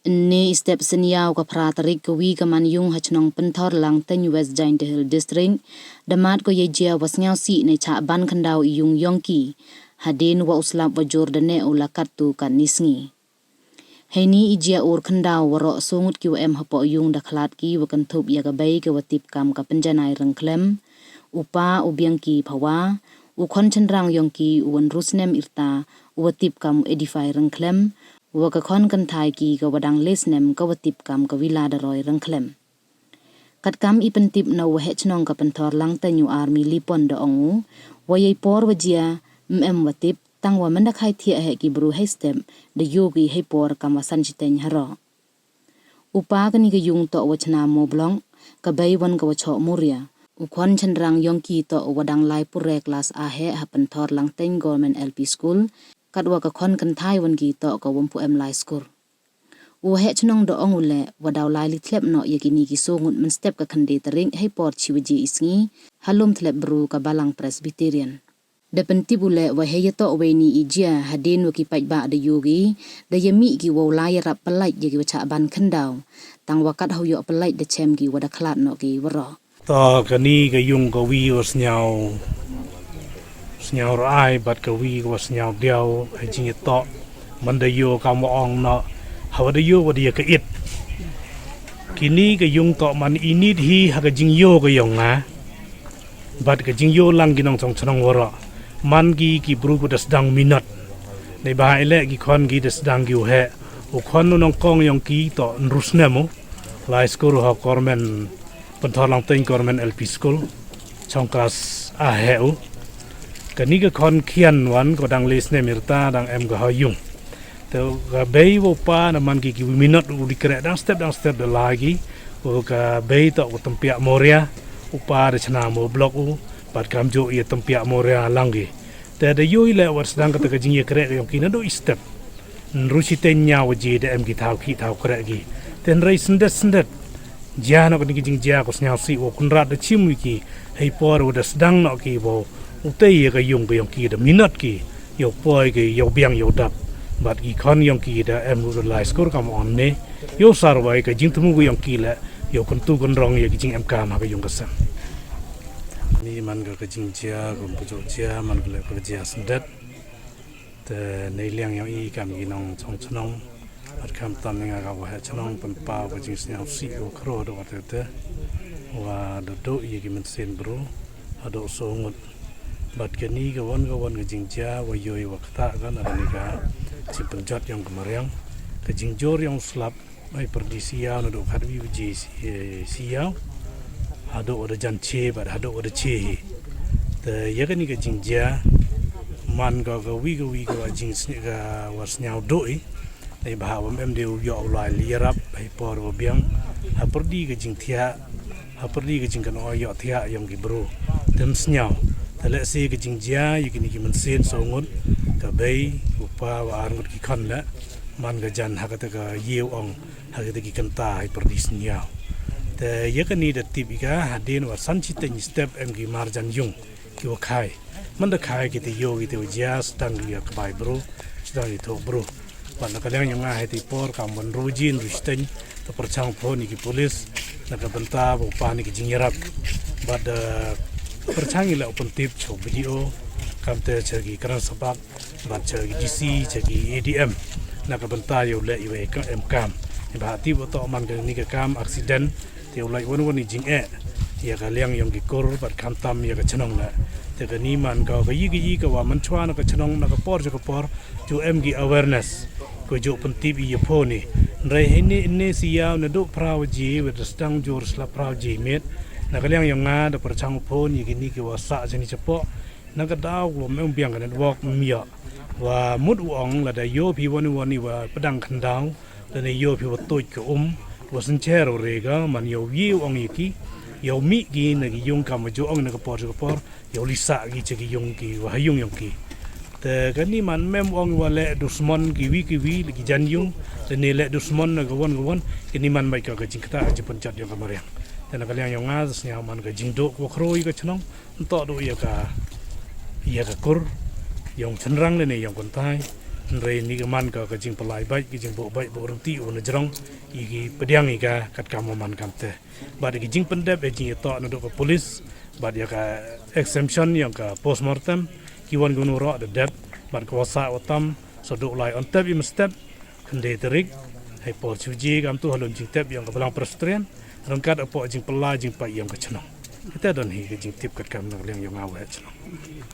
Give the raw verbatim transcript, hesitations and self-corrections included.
Ynne i step synñiaw ka phra tarik ka wi ka man yung ha chnong Pynthorlang Teiñ, West Jaintia Hills District, da mad ko yei jia wa sñiawsih ne chah ban khyndaw i yung yong ki, hadien wa u slap wa jur da neh u la kattu katni sngi. Heini i jia ur khyndaw waroh soo ngut ki wa em hapoh yung da khlad ki wa kynthup ya ka bei ka wa tip kam ka Pynjanai Ryngkhlem, u pa u Biang ki Phawa, u khon chynrang yong ki u Wanrusnem Yrta, u wa tip kam u Edify Ryngkhlem, wa ka khon kynthai ki ka wa dang le snem ka wa tip kam ka Wila Daroi Ryngkhlem. Katkam i pyntip na u waheh chnong ka Pynthorlang Teiñ u Army Lipon da ong u, wa yei por wa jia, ym em wa tip, tang wa mynda khai thiah heh ki bru hei step, da yoo ki hei por kam wa san chiteng haroh. U pa kani ka yung toh wa chna Mo Block, ka bei wan ka wa choh Moria. U khon chynrang yong ki toh wa dang lai pure klas a heh ha Pynthorlang Teiñ Government L P School, katwa ka khon kynthai wan ki toh ka wa ym pu em lai skur. U waheh chnong da ong u leh, wa daw lai li thlep noh ya kini ki soo ngut mynstep ka khyndai tarik hei por chi waje i sngi, ha Lum Thlep Bru ka Balang Presbyterian. Da pyntip u leh wa hei ya toh wei ni i jia hadien wa ki paidbah da yoo ki, da ya mih ki wow lai yarap pynlait ya ki wa chah ban khyndaw. Tang wa kat haw yoh pynlait da chem ki wa da khlad noh ki waroh. Toh kani ka yung ka wi wa sñiaw, sñiaw rai bad ka wi wa sñiaw diaw, ha i jingyatoh, man da yoo kam wa ong noh, ha wa da yoo wa da ya ka it. Kini ka yung toh man i nit hi ha ka jingyoo ka yong nga. Bad ka jingyoo lang ki nongchong chnong waroh. Man ki ki bru ku da sdang minot. Nei ba i leh ki khon ki da sdang ki u heh. U khon u nongkong yong ki toh Wanrusnem u. Lai skur u ha Government Pynthorlang Teiñ Government L P School. Chong klas a heh u. Kani ka khon khian wan ko dang le snem yrta dang em ka ha yung. Te ka bei wa u pa na man ki ki wi minot u di kreh dang step dang step da lai ki. U ka bei toh u Tympiah Moria, u pa da chna Mo Block u, bad kam jooh ya Tympiah Moria lang ki. Te da yoo i leh wa da sdang kata ka jingyakreh ka yong ki nadooh i step. Ynru chiteng ñiaw waje da em ki thaw ki thaw kreh ki. Te hynrei syndet syndet. Jia noh kani ka jingjia ko sñiawsih wa u Kynrad da chim wi ki, hei por wa da sdang noh ki wow u tei ya ka yung ka yong ki da minot ki, yow poi ki, yow biang, yow dap. Bad ki khon yong ki da em u da lai skur kam ong ne, yow sarwai ka jingthmu ka yong ki leh, yow kyntu kynrong ya ki jingemkam ha ka yung ka sem. Ni man ka ka jingjia, ka ym pu jooh jia, man ka leh ka jia syndet. Te nei liang yong i kam ki nongchong chnong. Bad khamtam nga ka waheh chnong pynpaw ka jingsñiawsih ka wa khroo hadooh kate te. Wa da dooh ya ki mynsiem bru hadooh soo ngut. Bad kani ka wan ka wan ka jingjia wa yoo i wa ktah ka na kani ka jingpynjot yong ka mariang. Ka jingjur yong u slap, hei pyrdi siaw nadooh khatwi waje si, eh, siaw. Hadooh wa da jan che bad hadooh wa da che hi. Te ya kani ka jingjia, man ka ka wi ka wi ka wa jingsñi-, ka wa sñiaw dooh i. Nei ba ha wa ym em de u yoh u lai li yarap, hei por wa biang. Ha pyrdi ka jingthiah, ha pyrdi ka jingkynnoh yoh thiah yong ki bru. Te ym sñiaw. Te lehse ka jingjia, ya kini ki mynsiem soo ngut, ka bei, u pa wa ar ngut ki khon leh. Man ka jan ha kata ka yow ong, ha kata ki kynta hei pyrdi sñiaw. Te ya kani da tip i ka, hadien wa san chiteng step em ki marjan yung. Ki wa khai. Man da khai ki te yoo ki te wa jia, sdang ki ya ka bai bru, sdang ki thoh bru. Bad na ka liang yong nga hei te por kam wan ru jin ru chiteng, te pyrchang phone ya ki police, na ka bynta wa u pa ni ki jingyarap. Bad, eh, pyrchang i leh u pyntip cha u B D O, kam te cha ki kran sabak, bad cha ki D C, cha ki A D M. Na ka bynta yow leh i wa em kam. Ni ba ha tip wa toh man kani ka kam accident, te u lait wan wan i jingeh ya ka liang yong ki kur, bad khamtam ya ka chnong leh. Te kani man ka ka yi ka yi ka wa man chwa na ka chnong na ka por cha ka por, ju em ki awareness. Ko ju pyntip i ya phone i. Hynrei heini, heini siaw nadooh phra waje, wa da sdang jur slap phra waje miet. Na ka liang yong nga da pyrchang phone ya kini ki wa sah chani chapoh. Na ka daw wa ym em biang ka network ym yoh. Wa mut u ong lada yoo phi wan wan i wa pdang khyndaw. Lane yoo phi wa tuid ka um, wa syncher u re ka, man yow ye u ong ya ki, yow mih ki na ki yung kam wa ju ong na ka por cha ka por, yow li sah ki cha ki yung ki, wa ha yung yong ki. Te kani man ym em u ong wa leh dusmon ki wi ki wi, ki jan yung, lane leh dusmon na ka wan ka wan, kani man bait ka ka jingktah, ka jingpynjot yong ka mariang. Te na ka liang yong nga, sñiaw man ka jingdooh ka wa khroo ya ka chnong, ym toh dooh ya ka, ya ka kur, yong chynrang lane yong kynthai, Hynrei ni ka man ka ka jingpynlai bait, ka jingbooh bait booh ruti u na jrong, i ki pdiang i ka katkam wa man kamte. Bad i ki jingpyndep, i jingyatoh nadooh ka police, bad ya ka exemption yong ka postmortem, ki wan kunu roh da dep, bad ka wa sah wa tam, sa dooh lai on tep i mstep, khyndai tarik, hei por chi waje kamtu halom jingtep yong ka Balang Presbyterian, ryngkat hapoh jingpynlai jingpait yong ka chnong. Ite don hi ka jingtip katkam na ka liang yong nga wa chnong.